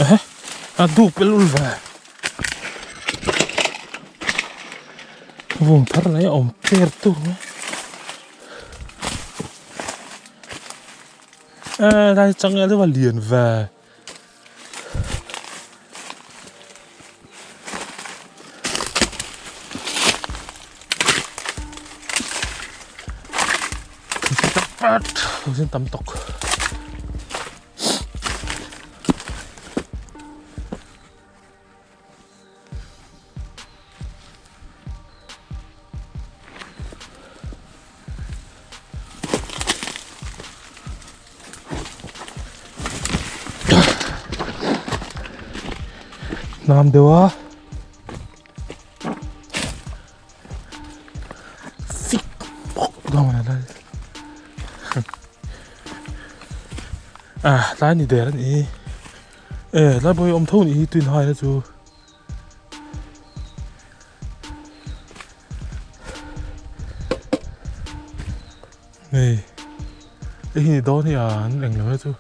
Ehe a dup el ul ve. Vung thar lai a awm per tur mai. Eh lai changel deuh a lian ve. Tam tawk. Nam deuh a fik bawk dawn a lai ah tlai ni der a ni e tlai pawh hi awm tho a nih hi tuin hai na chu. Hei hei hi ni dawn hi a an englo e chu.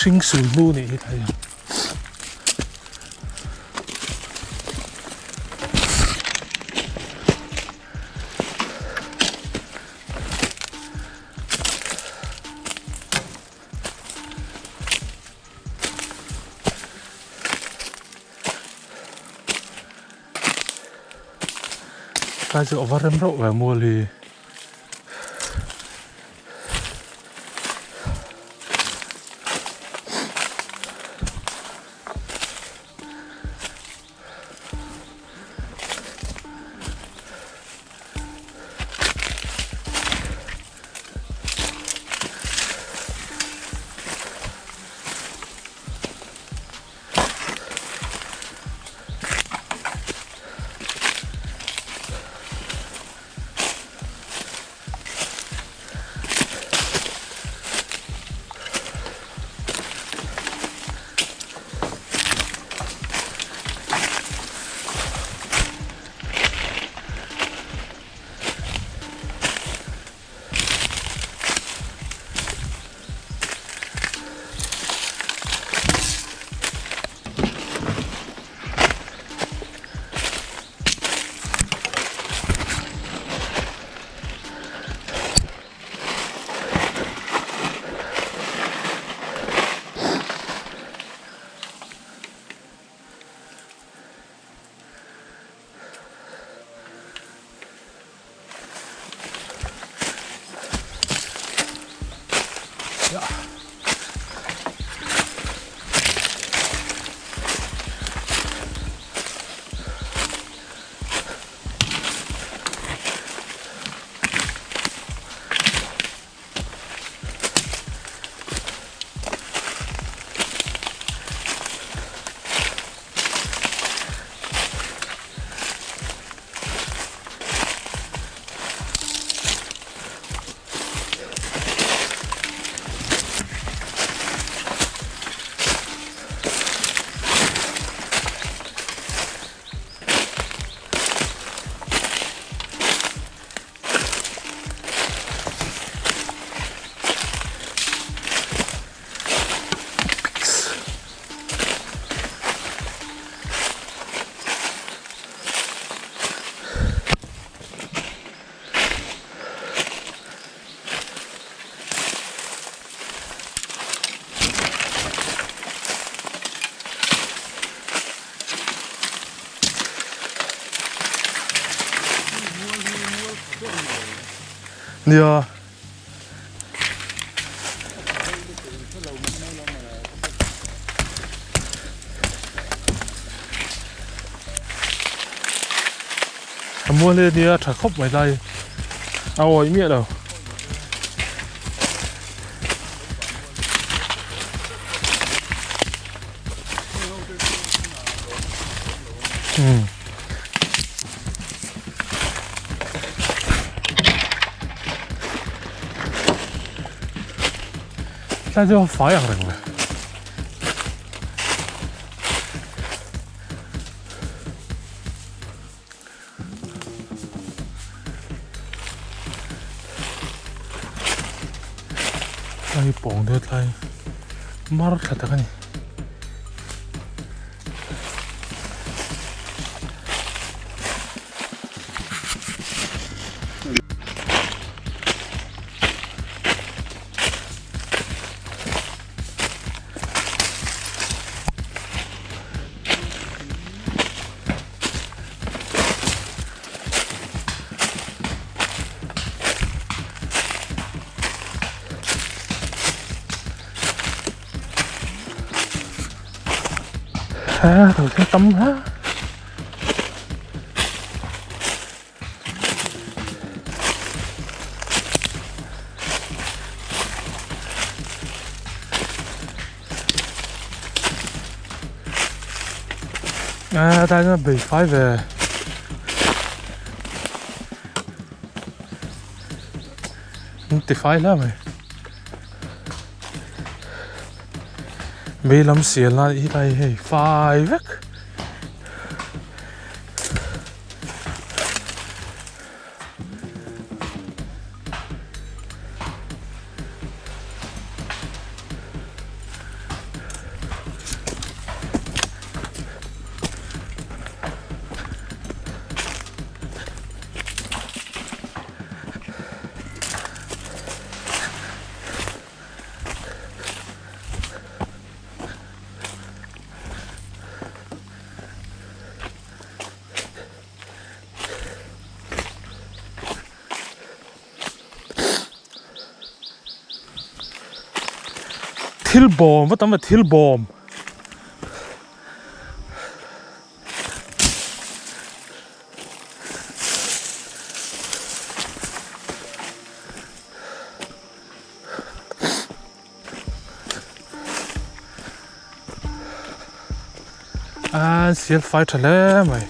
Hring sul hnu nih hi thei ang. Tlai chu a va rem reuh ve mual hi. Nia. mual hi ania tha khawp mai lai a awih miah lo. Hmm. Tlai chu fai ang reng ve. Tlai pawng deuh tlai mar thla tak a ni. À, thằng sẽ tắm ha. À, ta nó bị phái về. Ti fai hle mai. Mei lam sial na hi lai hei fai vek. Thil bawm va tam ve thil bawm. A sial fai tha hle mai.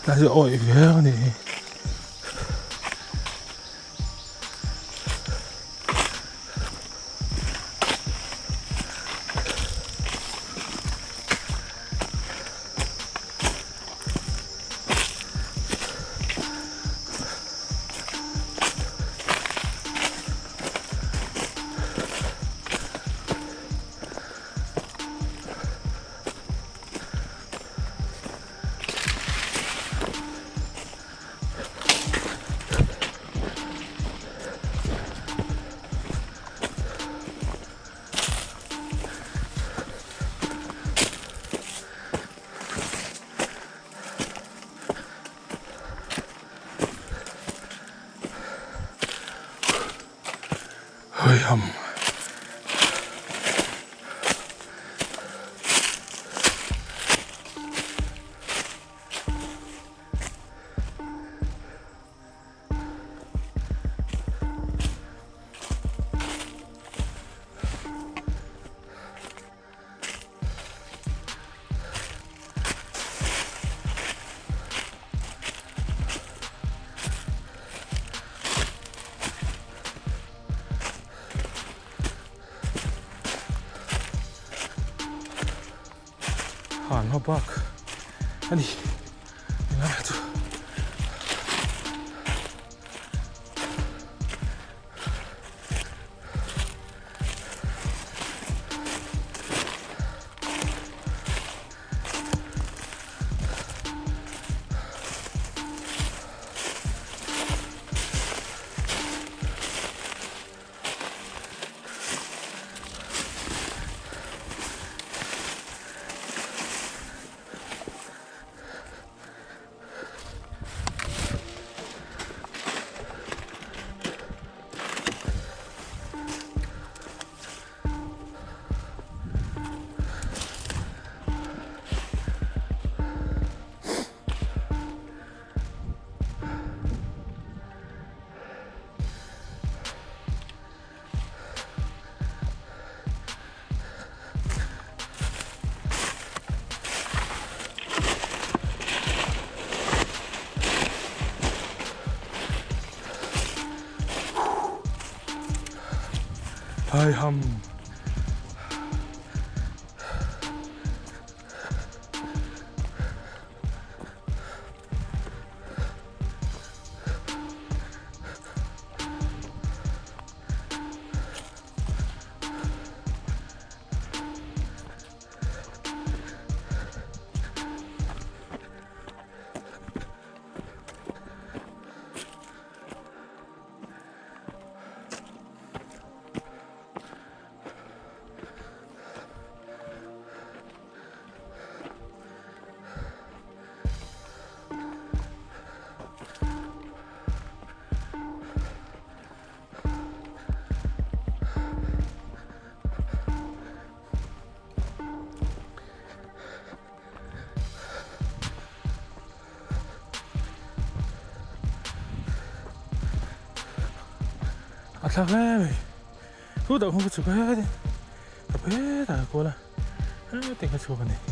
Tlai chu awih viau a nih hi. Hawihamm. Han hma bak a ni engah chu. Hai ham. A thlak hle mai chu dah kawng ka chhuk a heti ka phe tak a kual a heti ka chhuak a ni.